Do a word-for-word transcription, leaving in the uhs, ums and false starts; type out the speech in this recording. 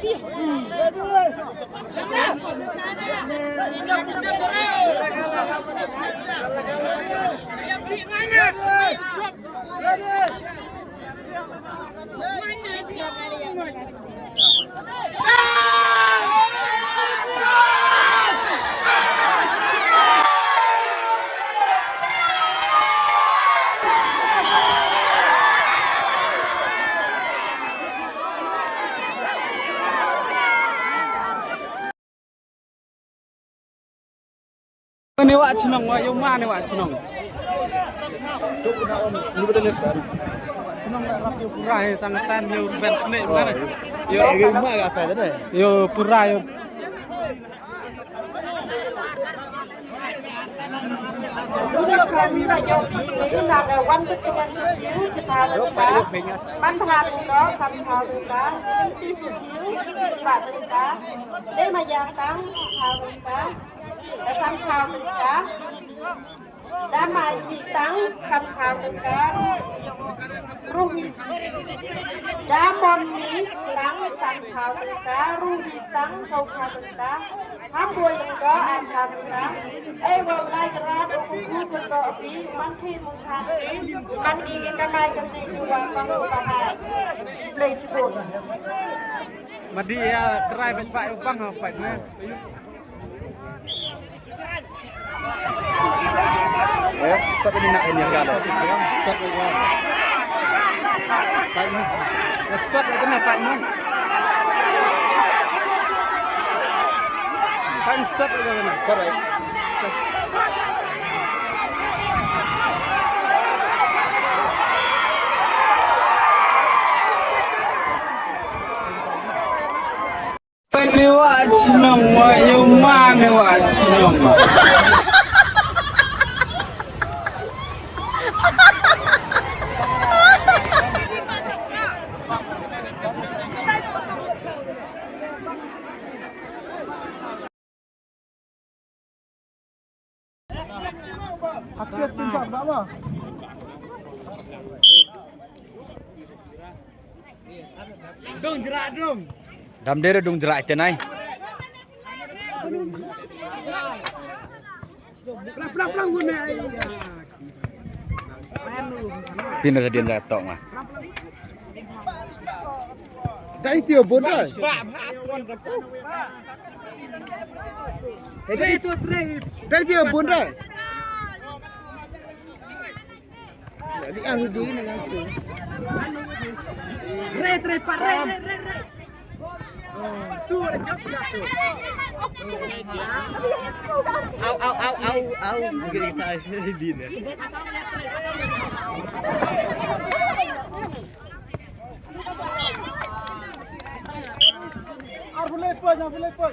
Ni wa chnong, wa yow ma ni wa chnong. Chnong la rap yow pura hi, tang tan yow ben sne ma ni. Yow ma ga ta de. Yow pura yow. Wan bit ka wan chi chiu, chi pha dang ka. Man pha dang ka, san pha dang ka. Ti chi chiu, chi pha dang ka. Dei ma yang tang, pha dang ka. San pha dang ka. Da ma yi tang, san pha dang ka. Ruhi. Da mon mi tang, san pha dang ka. Ruhi tang, so pha dang ka. Ham boi dang ka, an pha dang ka. Ei, wa lai ka rat, u ku ku ka to pi, man ki mung khan ki, man ki ka mai ka ti ki wa pang ka ha. Play chibun. Ma di ya, try ba ba u pang ha, pa na. Eh, stop ini nak ini kalau. Stop ini. Pak Imam. Stop lagi na, Pak Imam. Pak Imam, stop lagi na. Stop lagi. Ni wa chnong, wa yow ma ni wa chnong. Dong jra dong. Dam dere dong jra te nai. Plang, plang, plang, guna. Pina sa dien ja tok ma. Dai tio bun dai. Dai tio, dai tio bun dai. Di ang di na lang tu. Re, re, pa, re, re, re, re. Au, au, au, au, au. Gini tayo, di na. Ar boleh pun, ar boleh pun.